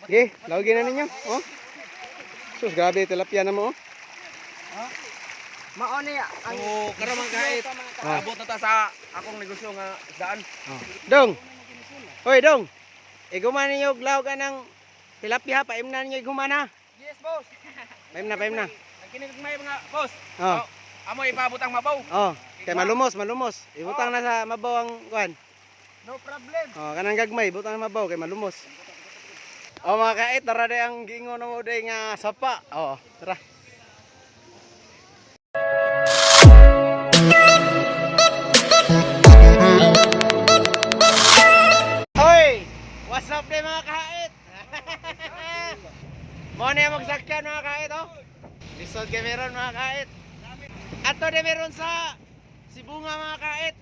Okay, lawagin na ninyo. Oh. Sus, grabe tilapia na mo. Oh. Mao ni ang So, karon mga kahit, Ah. abot na ta sa akong negosyo nga isdaan. Oh. Dong. Hoy, Dong. Iguma ninyo og lawag anang tilapia, paimna ninyo iguma na. Yes, boss. Paimna, paimna. Ang kinigmay mga boss. Oh. Amo ipaabot ang mabaw. Oh, kay malumos, malumos. Ibutang na sa mabaw ang kuan. No problem. Oh, kanang gagmay, butang na mabaw kay malumos. Oh, mga kait, tara day ang giingon na mo day nga sapa. Oh, tara. Hoy! What's up day mga kahait? Mo na yung magsakyan mga kahait oh. Lisod kay meron mga kahait. Ato de meron sa Sibunga mga kahait.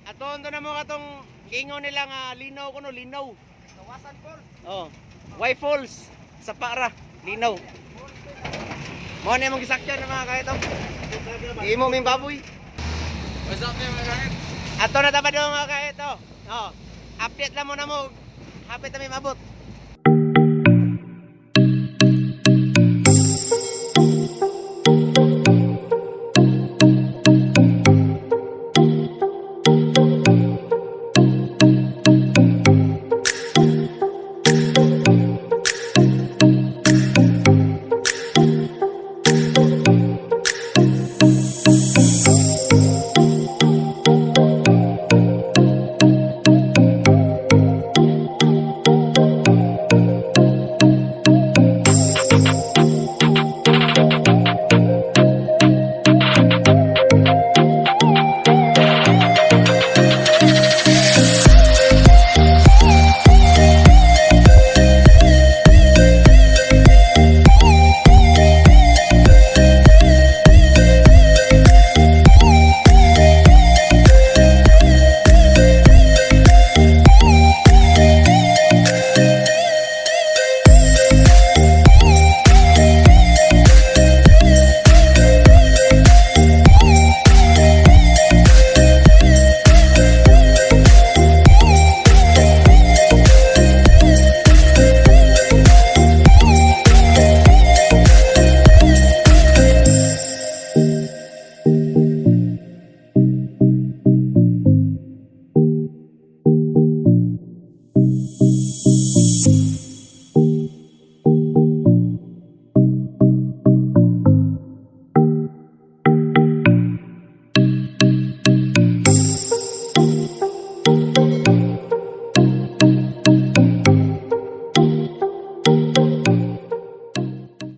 Ato ando na mo katong giingon nila nga linaw kuno linaw. Kawasan Falls. Oh. Y Falls sa para linaw. Mo na yung magsakyan mga kahait oh. Imo ming baboy. What's up mga kahit? Ato na tapad mga kahit oh. Oh. Update lang muna mo. Hapit na may mabot.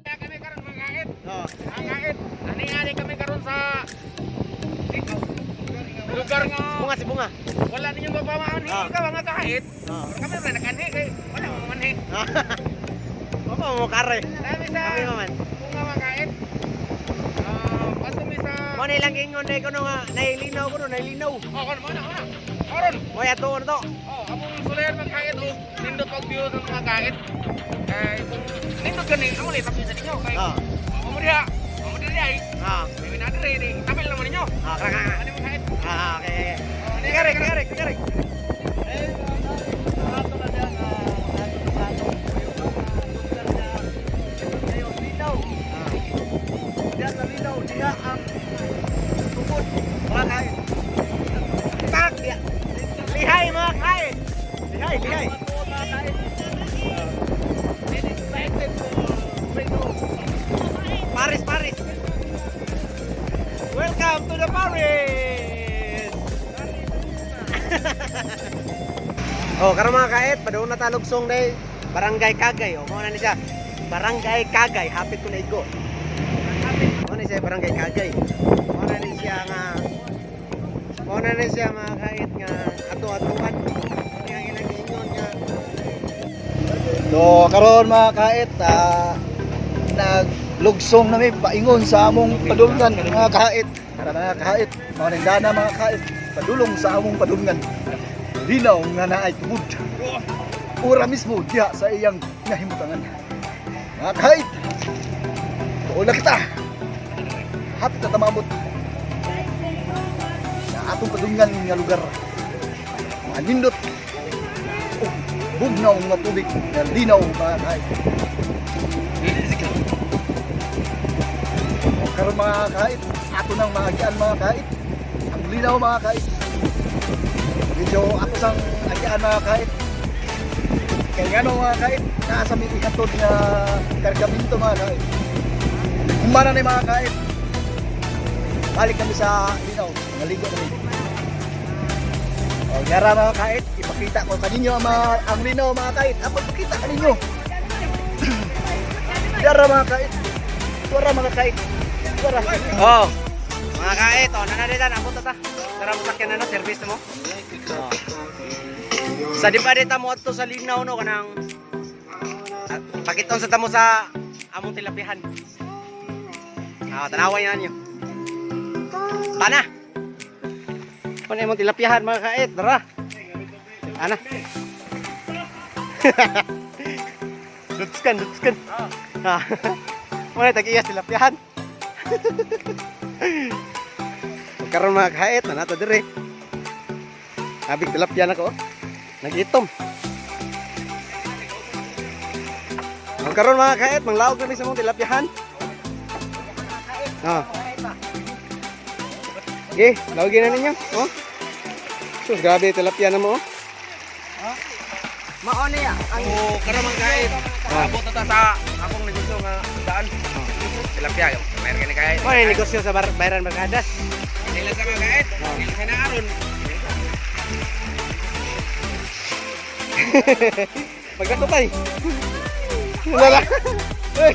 Kaya kami karon mga kahit. Oh. Ang kahit, ani-ani kami karon sa lugar nga Bunga si bunga. wala ninyong mapamaan. Ah. Ikaw mga kahit. Oh. Pero kami wala nakanhi kay wala mo manhi. Mama mo kare. Dami sa Kami man. bunga mga kahit. Ato mi sa Mo na ilang ingon day kuno nga nailinaw kuno nailinaw. Oh, kono mo na, mo na. Karon. Mo ato to. Oh, among sulayan mga kahit oh, nindot og view sa mga kahit. Kay kung nindot gani, amo ni tapil sa ninyo kay Oh. amo diha. Amo diri ay. Ah. May na diri ni tapil naman ninyo. Ah, kra kra. Ani mga kahit. Ah, okay, okay. Oh, ani Kare, kare, kare. Tak dia. Lihay mga kain. Lihay, lihay. Paris, Paris. Welcome to the Paris. Oh, karon mga kaet, padung na talugsong day Barangay Kagay. Oh, mao na ni siya. Barangay Kagay, hapit ko na igo. Mao na siya Barangay Kagay. Mao na ni siya nga mao na ni siya mga kaet nga ato-atuan. Mao ni ang ilang giingon nga So karon mga kait, naglugsong nami paingon sa among padulngan mga kait. Tara mga kait, mga nindana mga kait, padulong sa among padulngan. Linaw nga naay tubod. Ura mismo diha sa iyang nahimutangan. Mga kait, tuol na kita. Hapit na tamabot. Sa atong padulngan nga lugar. Mga nindot. Oh, Bugnaw nga tubig nga linaw, mga kahit. O karon, mga kahit, ato nang maagian, mga kahit. Ang linaw, mga kahit. Medyo ato sang agian, mga kahit. Kaya nga no, mga kahit, naa sa may ihatod nga kargamento, mga kahit. Humana ni, mga kahit. Balik kami sa linaw, naligo kami. O, yara, mga kahit, ipakita ko kaninyo ang linaw, mga kahit. Ako ipakita kaninyo. Yara, mga kahit. Yara, mga kahit. Yara. Oh. Mga kait, oh, nanaditan abot ta. Tara mo sakyan na no, service mo. Oh. Sa di pa dita mo adto sa linaw no kanang ah, pakiton sa tamo sa among tilapihan. Ah, tanawan yan niyo. Tana. Ano imong tilapihan, mga kait, tara. Ana. Dutskan, dutskan. Ah. Wala tag-iya tilapihan. Pagkaroon, mga kahit, na nato dire. Abig tilapia na ko. Oh. Nag-itom. Pagkaroon, mga kahit, manglaog kami sa mong tilapiahan. Ah. Okay, laogin na ninyo. Oh. Sus, grabe tilapia na mo. Oh. Mao niya ang O karon, mga kait. Ah. Abot na ta sa akong negosyo nga daan. Tilapia yung mayroon kini kait. Mo ni negosyo sa Bayran Barkadas. Sila sa mga kait. Sila sa na aron. Pagkakupay. Wala. Uy.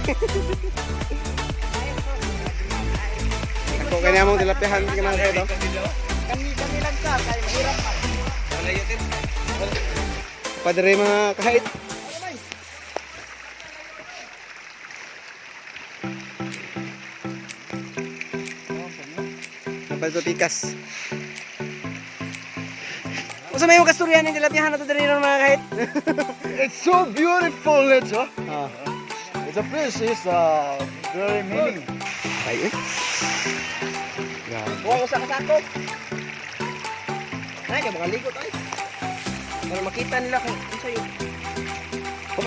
Ako kanya mong tilapiahan ka na kayo. Kami kami lang sa kay mahirap man. Wala yun. Padre, mga kahit. Napalto pikas. Usa may mga kasturyan ng tilapiahan na to diri ron, mga kahit. It's so beautiful, nature. Ah. The place is very meaning. Ay, eh. Grabe. Buwa ko sa kasako. Ay, kay mga ligo tayo. Para makita nila kung unsa yung Wa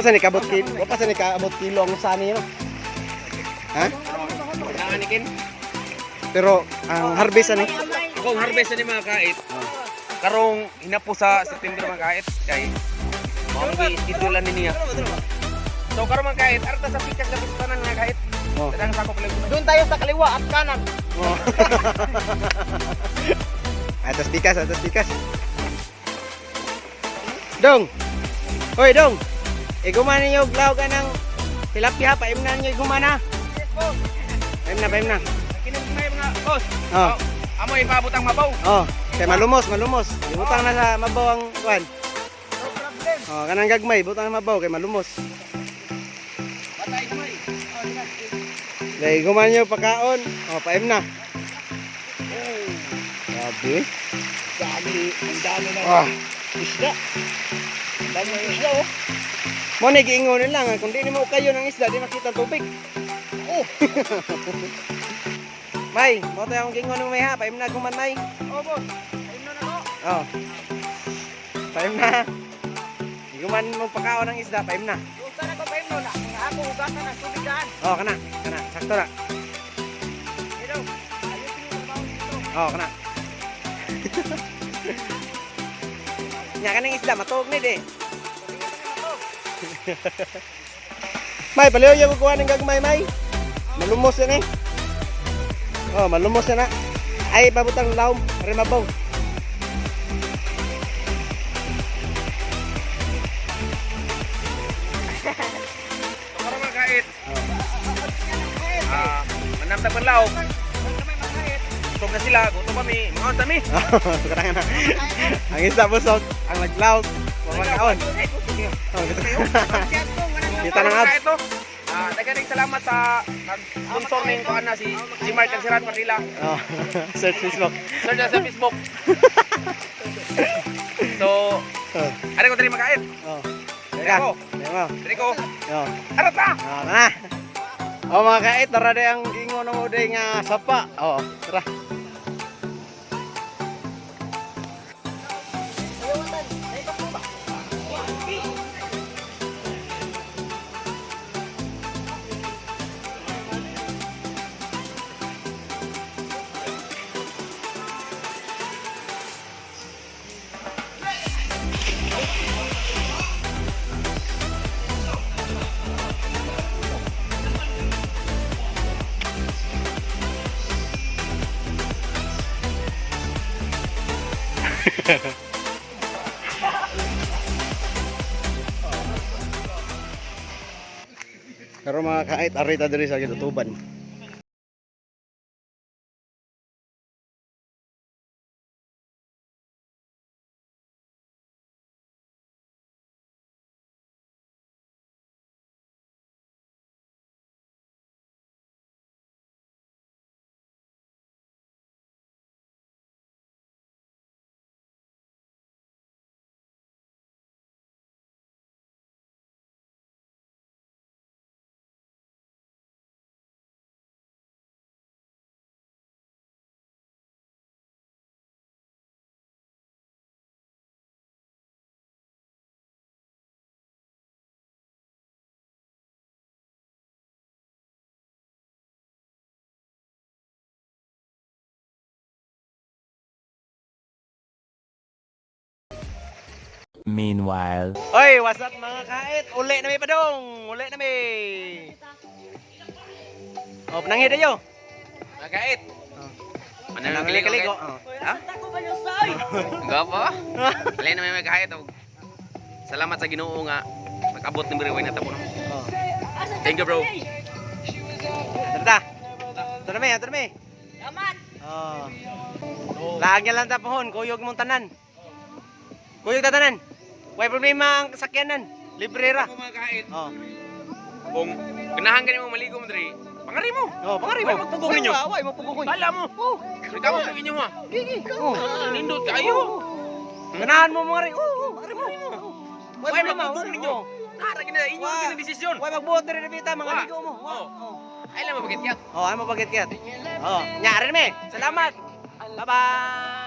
pa sa ni kaabot kilo ang sani no. Ha? Naanikin. Pero ang harvest ani. Kung harvest ni mga kait. Karong hinapo sa September, mga kait, kay mao gi schedule ni niya. So karon, mga kait, arta sa pikas na tanan, mga kait. Oh. Tadang sako pala. Doon tayo sa kaliwa at kanan. Oh. Atas pikas, atas pikas. Dong. Hoy, Dong. Iguma ninyo og laog ng tilapia, paimna ninyo iguma na. Paimna, paimna. Kinumay mga boss. Oh. Amo ipaabot ang mabaw. Oh, kay malumos, malumos. Ibutang na sa mabaw ang kuan. No problem. Oh, kanang gagmay, butang na mabaw kay malumos. Batay gamay. Dahil iguma ninyo pagkaon. Oh, paimna. Grabe. Dami, ang dami ng Ah. isda. Ang dami ng isda, oh. Mo ni giingon nila nga kung di nimo kayo ng isda, di makita ang tubig. Oh. May, mo tayo akong giingon mo, may ha, paimna guman, may. Oh, boss. Ayun na ko. Oh. Paimna. Guman mo pagkaon ng isda, paimna. Gusto na ko pa na. Nga ako hugasan ang tubig daan. Oh, kana, kana, sakto na. Hello. Ayusin yung trabaho dito. Oh, kana. Nya kanang isda matuog ni di. May, paliw yung kukuha ng gagmay, may. Malumos yan eh. Oh, malumos yan na. Ay, babutang lawom, remabaw. So karon, mga kait. Ah, manamta panlaw. Busog na sila, gutom kami, mga kami. Karang na. Ang isda busog, ang naglaog, mamakaon. Oh, kita ng abs. Ito. Ah, daghang salamat sa nag-sponsor ning kuan na si si Mark Canceran Manila. Oh, search Facebook. Search na sa Facebook. So, Oh, ano ko diri makait? oh. Diri Teka, ko. teka. Diri ko. Oh. Arat ta. Ah, tara. Oh, mga kait, tara day ang gingon mo day nga sapa. Oh, tara. Karon mga kait, arita diri sa gilutuban. Meanwhile. Oy, what's up mga kait? Uli na mi padong. Uli na mi. Oh, pananghi dayo. Mga kait. Ano Anang nang kaligo. Ha? Gwapo? Alin na may mga kait. Og salamat sa Ginoo nga nag-abot ni Biriway na tabo. Oh. Thank you, bro. Tara ta. Tara mi, tara mi. Oh. Laag niya lang tapohon, kuyog mong tanan. Kuyog ta tanan. Way problema ang sakyanan. Libre ra. Ako mga kait. Oh. Kung ganahan ka nimo maligo mo diri, pangari mo. Oh, pangari mo. Way magpugong ninyo. Way magpugong. Bala mo. Oh. Ikaw ang inyo ha. Gigi. Oh. Nindot kayo. Ganahan mo mga rin. Oo, oh, ari mo. Way Way problema. magpugong ninyo. Nara gina inyo Wa. gina desisyon. Way magbuot diri dipita mga Wa. ligo mo. Wa. Oh. Oh. Ay lang mabagit kat. Oh, ay mo pagkit-kit. Oh, nya rin me. Salamat. Bye-bye.